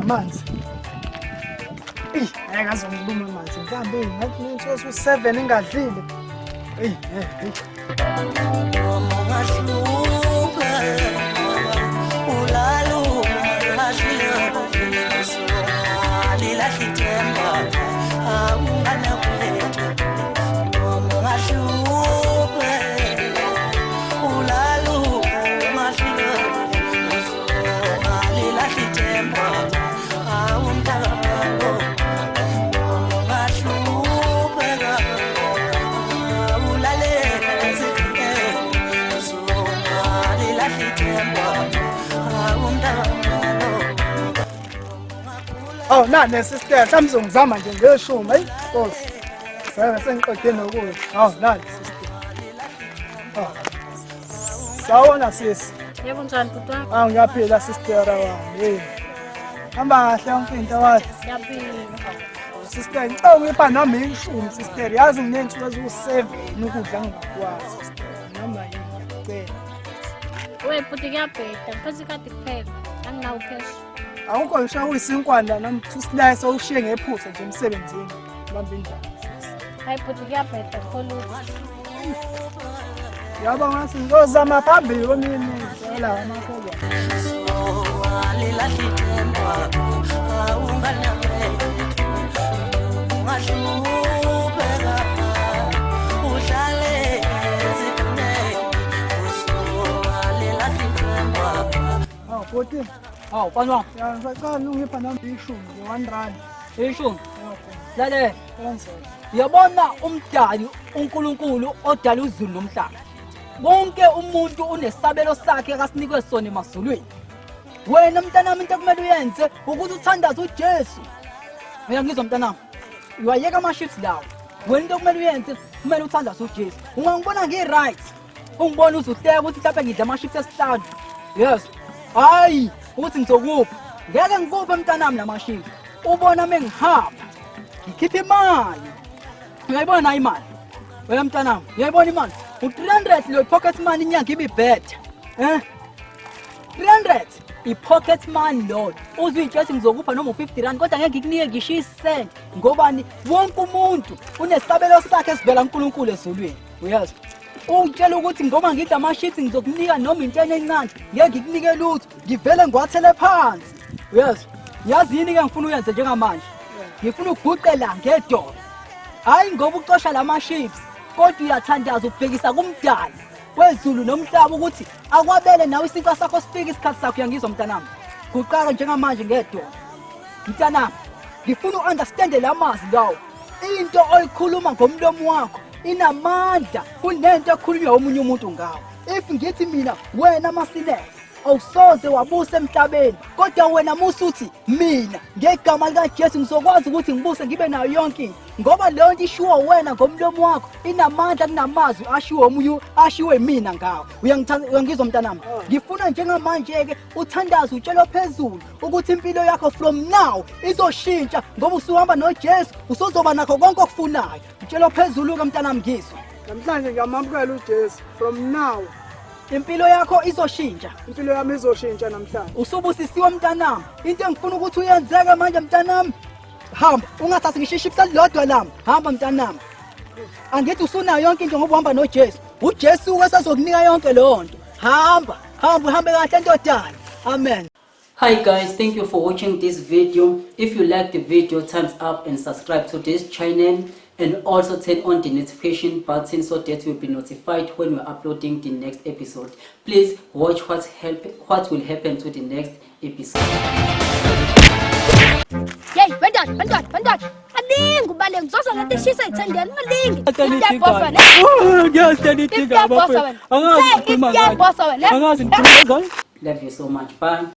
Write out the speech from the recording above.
Amanzi. Eyi, ngeke aze ngiluma amanzi. Mhlawumbe ngathi nensuku 7 engadlile. Eyi, eh, Oh na ne sister mhlawumbe uzongizama nje ngeshumi ayi Nkosi. Sebe sengiqede nokudla. Awu nani sister. Oh. Sawona sisi. Yebo njani bhuti wami? Awu ngiyaphila sister wami. Hey. Hamba kahle yonke into wathi. Ngiyaphila. Sister ngicela ungipha nami ishumi sister. Yazi nginensuku eziwu-7 ukudla ngingakwazi sister. Noma yini ngiyacela. We bhuti kuyabheda. Ngiphethe ikhadi kuphela. Anginawo cash. Awukho ngisho uyisinkwana noma usilayise ushiye ngephutha nje emsebenzini. Bamba indaba. Hayi bhuti kuyabheda kholutho. Yabo ngathi ngizozama phambili kweminye imizi la amakholwa. Awu bhuti, Hawu mfana wami, ya ngisacela ungipha nami ishumi nje R1. Ishumi. Lalela, Kwenze. Uyabona umdali uNkulunkulu odala izulu nomhlaba. Wonke umuntu unesabelo sakhe akasinikwe sona emazulwini. Wena mntanami into ekumele uyenze ukuthi uthandaze uJesu. Uyangizwa mntanami? Uyayeka ama-shifts lawo. Wena into okumele uyenze kumele uthandaze uJesu. Ungangibona ngi-right. Ungibona uzuhleka ukuthi mhlawumbe ngidla ama-shifts esihlanu. Yes. Hayi, ukuthi ngizokupha. Ngeke ngikuphe mntanami lama-shifts. Ubona mengihamba. Ngikhipha imali. Uyayibona nayo imali? Wena mntanami, uyayibona imali? U-300 lo pocket money inyanga ibibhethe. Eh? 300 i-pocket money loyo. Uzwe itshethi ngizokupha noma u-50 rand kodwa ngeke ngikunike ngisho isenti ngobani wonke umuntu unesabelo sakhe esivela kuNkulunkulu ezulwini. Uyezwa? Ungitshela ukuthi ngoba ngidla ama-shifts ngizokunika noma into encane ngeke ngikunike lutho ngivele ngiwathele phansi. Uyezwa? Yazi yini ke ngifuna uyenze njengamanje? Ngifuna uguqe la ngedolo. Hayi ngoba ucosha lama shifts kodwa uyathandaza ubhekisa kumdali wezulu nomhlaba ukuthi akwabele nawe isinkwa sakho sifike isikhathi sakho. Uyangizwa mntanami? Guqaka njengamanje ngedolo. Mntanami, ngifuna u-understande la mazwi lawo. Into oyikhuluma ngomlomo wakho inamandla kunento ekhulunywa omunye umuntu ngawo. If ngithi mina wena Masilela awusoze wabusa emhlabeni, kodwa wena musuthi mina ngegama likaJesu ngizokwazi ukuthi ngibuse ngibe nayo yonke into, ngoba leyo nto ishiwo wena ngomlomo wakho inamandla kunamazwi ashiwo omunye ashiwe mina ngawo. Uyangizwa mntanami? Ngifuna njengamanje-ke uthandaze utshelo phezulu ukuthi impilo yakho from now izoshintsha ngoba usuhamba noJesu, usuzoba nakho konke okufunayo. Utshelo phezulu-ke mntanami, ngizwe. Namhlanje ngiyamamukela uJesu from now. Impilo yakho izoshintsha. Impilo yami izoshintsha namhlanje. Usubusisiwe mntanami. Into engifuna ukuthi uyenzeke manje mntanami, hamba ungathathi ngisho ishipsi elilodwa lami. Hamba mntanami. Angithi usunayo yonke into ngoba uhamba noJesu. uJesu usezokunika yonke leyo nto. Hamba, hamba uhambe kahle ndodana. Amen. Hi guys, thank you for watching this video. If you like the video, thumbs up and subscribe to this channel, and also turn on the notification button so that you'll be notified when we're uploading the next episode. Please watch what will happen to the next episode. Yeyi wentwana, wentwana, wentwana. Alingi ubaleke uzoza lento ishisa ethendeni ungalingi. Iyabosa wena. Iyabosa wena. Angazi ngikhuluma Iyabosa wena. Angazi ngikhuluma. Love you so much. Bye.